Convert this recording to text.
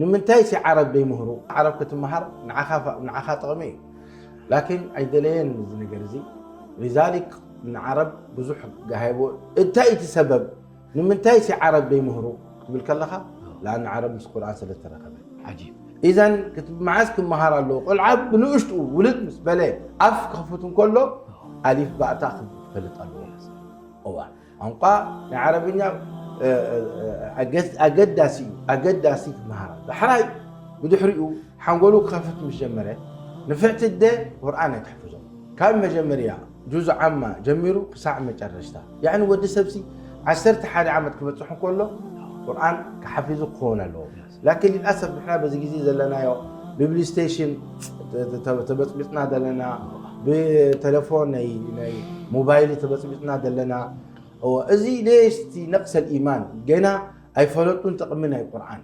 ንምንታይ ሲ ዓረብ ዘይምህሩ? ዓረብ ክትመሃር ንዓኻ ጥቕሚ እዩ። ላኪን ኣይደለየን እዚ ነገር እዚ። ሊዛሊክ ንዓረብ ብዙሕ ጋሃይቦ። እንታይ እቲ ሰበብ? ንምንታይ ሲ ዓረብ ዘይምህሩ ክትብል ከለኻ፣ ለኣን ዓረብ ምስ ቁርኣን ስለ ዝተረኸበ። ዓጂብ። ኢዘን መዓዝ ክመሃር ኣለዎ? ቆልዓ ብንእሽትኡ ውልድ ምስ በለ፣ ኣፍ ክኽፍት እንከሎ ኣሊፍ ባእታ ክፈልጥ ኣለዎ። እዋ ቋንቋ ናይ ዓረብኛ ኣገዳሲ እዩ። ኣገዳሲ ክመሃራ ዳሕራይ ብድሕሪኡ ሓንጎሉ ክኸፍት ምስ ጀመረ፣ ንፍዕቲ ኣደ ቁርኣን ኣይትሕፍዞ። ካብ መጀመርያ ጁዝ ዓማ ጀሚሩ ክሳዕ መጨረሽታ። ያዕኒ ወዲ ሰብሲ ዓሰርተ ሓደ ዓመት ክበፅሕ እንከሎ ቁርኣን ክሓፊዙ ክኸውን ኣለዎ። ላኪን ልልኣሰፍ ንሕና በዚ ግዜ ዘለናዮ ብብሊስቴሽን ተበፅቢፅና ዘለና፣ ብቴሌፎን ናይ ሞባይል ተበፅቢፅና ዘለና። እዚ ሌስቲ ነቅሰል ኢማን ገና ኣይፈለጡን ጥቕሚ ናይ ቁርኣን።